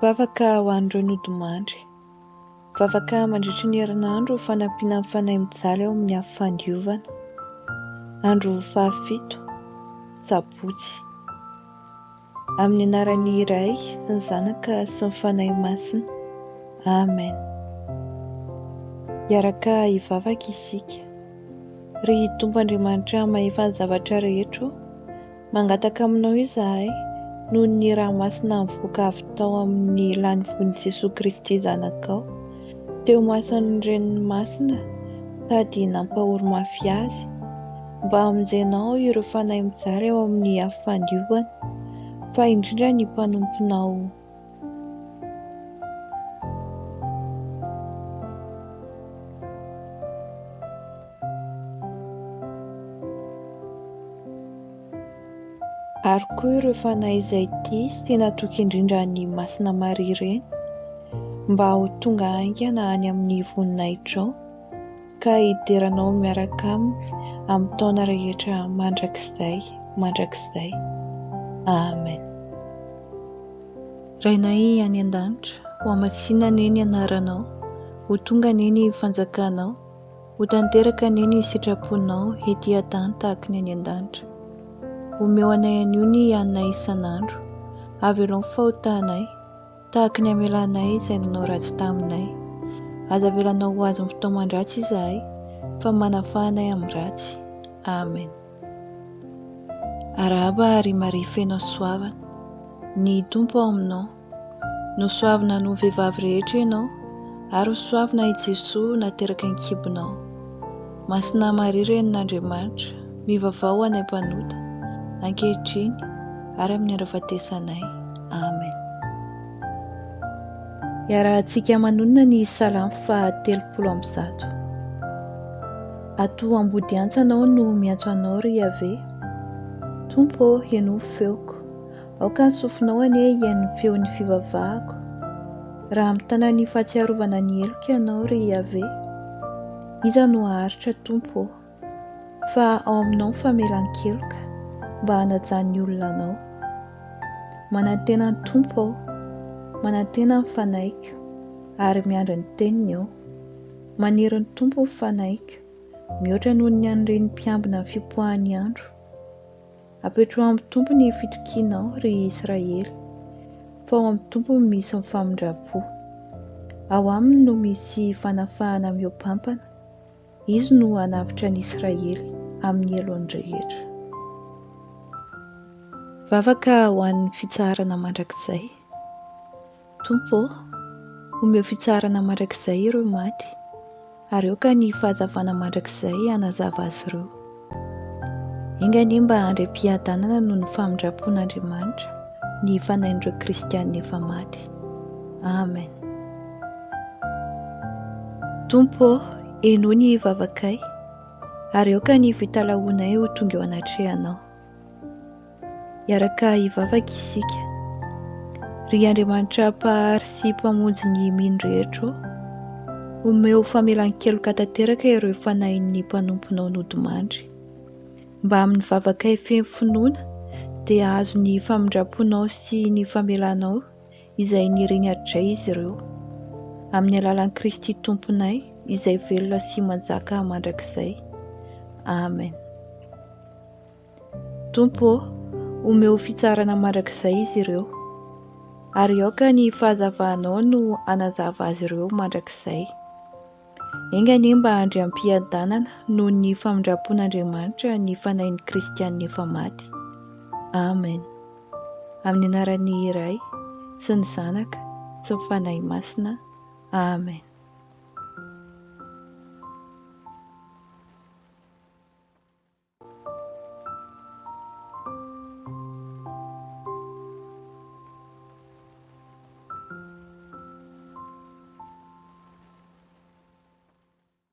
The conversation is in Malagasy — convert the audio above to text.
Vavaka ho an'ireo nodimandry. Vavaka mandritry ny herinandro ho fanampiana ny fanahy mijaly ao amin'ny afo fandiovana. Andro fahafito, sabotsy. Amin'ny anaran'ny Ray sy ny Zanaka sy ny Fanahy Masina. Amen. Hiaraka hivavaka isika. Ry Tompo Andriamanitra mahefa ny zavatra rehetra ô, Mangataka aminao izahay, noho ny rà masina nivoaka avy tao amin'ny lanivoan'i Jesoa Kristy Zanakao, teo imason'ny Reniny Masina sady nampahory mafy azy, mba hamonjenao ireo fanahy mijaly ao amin'ny afo fandiovana, fa indrindra ny mpanomponao. Ary koa ireo fanahy izay tia sy natoky indrindra an'i Masina Maria Reny, mba ho tonga haingana any amin'ny voninahitrao, ka hidera Anao miaraka aminy amin'ny taona rehetra mandrakizay mandrakizay. Amen. Rainay any an-danitra, hohamasinina anie ny anaranao, ho tonga anie ny fanjakanao, Ho tanteraka anie ny sitraponao ety an-tany tahaka ny any an-danitra. Omeo anay anio ny haninay isan'andro. Avelao ny fahotanay, tahaka ny amelanay izay nanao ratsy taminay. Aza avelanao ho azon'ny fitaoman-dratsy izahay, fa manafaha anay amin'ny ratsy. Amen. Arahaba ry Maria feno hasoavana, ny Tompo ao aminao. Nosoavina noho vehivavy rehetra ianao, ary hosoavina i Jesoa nateraka an-kibonao. Masina Maria Renin'Andriamanitra, mivavaha ho anay mpanota, ankehitriny ary amin'ny andro hahafatesanay. Amen. Iarahantsika manonona ny Salamo faha 130. Ato ambody hantsana aho no miantso Anao, ry Iaveh. Tompo ô, henoy ny feoko. Aoka ny sofinao anie hihaino ny feon'ny fivavahako. Raha mitana ny fahatsiarovana ny heloko Ianao, ry Iaveh, iza no haharitra, Tompo ô? Fa ao aminao ny famelan-keloka, mba hanajan'ny olona Anao. Manantena ny Tompo aho, manantena ny fanahiko, ary miandry ny teniny aho. Maniry ny Tompo ny fanahiko, mihoatra noho ny an'iren'ny mpiambina ny fipoahan'ny andro. Apetraho amin'ny Tompo ny fitokianao, ry Israely, fa ao amin'ny Tompo no misy ny famindram-po. Ao aminy no misy fanafahana mihoampampana, Izy no hanavotra an'i Israely amin'ny helony rehetra. Vavaka ho an'ny fitsaharana mandrakizay. Tompo ô, omeo fitsaharana mandrakizay ireo maty, ary aoka ny fahazavana mandrakizay hanazava azy ireo. Enga anie mba handray am-piadanana noho ny famindram-pon'Andriamanitra ny fanahin'ireo kristiana efa maty. Amen. Tompo ô, henoy ny vavakay, ary aoka ny fitalahoanay ho tonga eo anatrehanao. Hiaraka hivavaka isika. Ry Andriamanitra Mpahary sy Mpamonjy ny mino rehetra ô, omeo famelan-keloka tanteraka ireo fanahin'ny mpanomponao nodimandry, mba amin'ny vavakay feno finoana dia hahazo ny famindram-ponao sy ny famelanao izay niriny hatrizay izy ireo, amin'ny alalan'i Kristy Tomponay izay velona sy manjaka mandrakizay. Amen. Tompo ô, omeo fitsarana mandrakizay izy ireo, ary aoka ny fahazavanao no hanazava azy ireo mandrakizay. Enga anie mba handry am-piadanana noho ny famindram-pon'Andriamanitra ny fanahin'ny kristianina efa maty. Amen. Amin'ny anaran'ny Ray sy ny Zanaka sy ny Fanahy Masina. Amen.